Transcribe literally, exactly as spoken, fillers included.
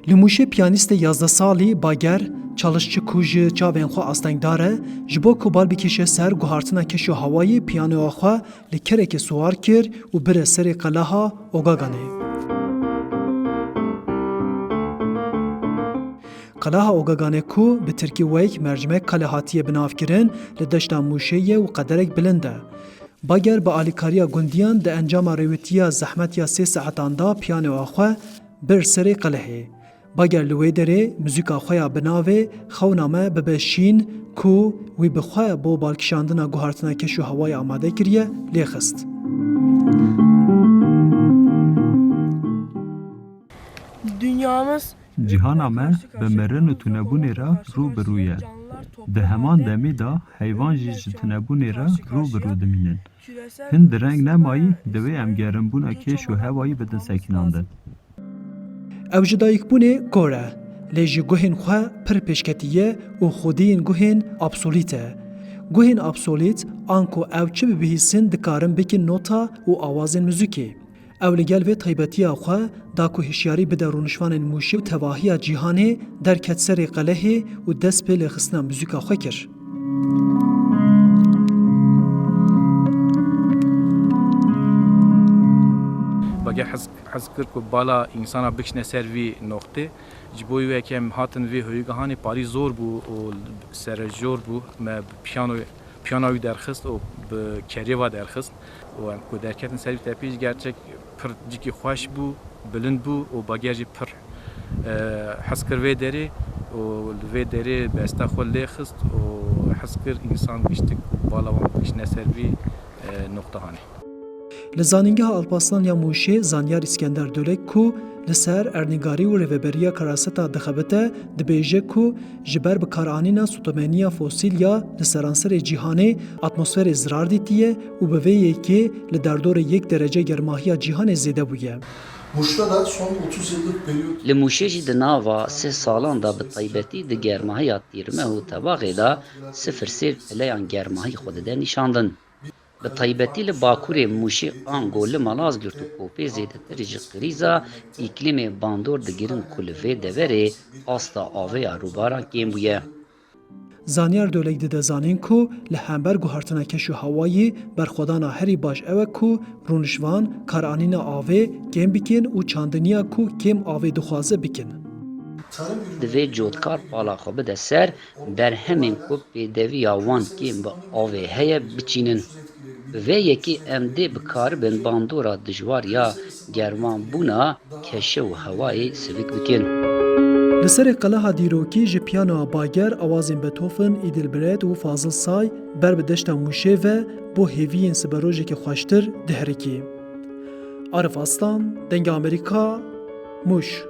Li Mûşê piyanîstê yazdeh salî Bager Çalışçı ku ji çavên xwe astengdar e, ji bo ku bal bikêşe ser guhartina keş û hewayê piyanoya xwe li kerekê siwar kir û bire serê qeleha Ogaganê. Qeleha Ogaganê ku bi tirkî wek mercimek kale hatiye binavkirin, li deşta Mûşê ye û qederek bilind e. Bager bi alîkariya gundiyan di encama rêwîtiya zehmet ya sê saetan de piyanoya xwe bir serê qelehê. Bager li wê derê muzîka xwe ya bi navê Xewna me bibe şîn ku wî bi xwe bo balkişandina guhartina keş û hewayê amade kiriye, lê xist. Dünyamız Cîhana me bi mirin û tunebûnê re rû bi rû ye. Di heman demî de heywan jî ji tunebûnê re rû bi rû dimînin. Hin direng nemayî, divê em gerimbûna kêş û hewayî bidin sekinandin. Ew ji dayikbûnê kor e, lê ji guhên xwe pir pêşketî ye û xwediyên guhên obsolît e. Guhên obsolît, anku ew çi bibihîsin, dikarin bikin nota û awazên muzîkê. Ew li gel vê taybetiya xwe da ku hişyarî bide rûnişvanên Mûşê û tevahiya cîhanê, derket serê qelehê û dest pê lêxistina muzîka xwe kir. Bager hez, hez kir ku bala însana bikişne ser vî noqtê. Ji bo wê yekê em hatin vê hoyîgehanê, parî zor bû û serejor bû. Me bi piyano, piyana wî derxist û bi kerê ve derxist. Û em ku derketin ser vî tepî jî gerçek pir cîkî xweş bû, bilind bû û Bager jî pir, e, hez kir vê derê û li vê derê besta xwe lê xist û hez kir însan giştik û bala wan bikişne ser vî, e, noqtehanê. Li Zanîngeha Alparslan ya Mûşê zanyar Îskender Dölek ku li ser erdnîgarî û rêveberiya karaseta dixebite, dibêje ku ji ber bikaranîna sotemeniya fosîl ya li seranserê cîhanê atmosferê zirar dîtiye û bi vê yekê li derdorê yek derece germahiya cîhanê zêde bûye. Muş'ta da son otuz yıllık periyot Li Mûşê jî di nava sih salan de, bi taybetî di germahiya tîrmeh û tebaxê de, sifir sêr pileyan germahî xwe dide nîşandin. Bi taybetî li bakurê Mûşê, ango li Malazgirt û Kopê zêdetir ji krîza îklîmê bandor digirin ku li vê deverê asta avê ya rûbaran kêm bûye. Zanyar Dölek dide zanîn ku li hember guhertina keş û hewayî berxwedana herî baş ew e ku rûnişvan karanîna avê kêm bikin û çandiniya ku kêm avê dixwaze bikin. Divê cotkar pala xwe bide ser berhemên ku pêdeviya wan kêm bi avê heye biçînin. Bi vê yekê em dê bikaribin bandora dijwar ya germanbûna keşe û hewayê sivik bikin. Li serê qeleha dîrokî ji piyanoya Bager awazên Beethoven, Idilbret û Fazil Say ber bi deşta Mûşê ve bo hêviyên siberojekê xweştir diherikî. Arif Aslan, Dengê Amerîka, Mûş.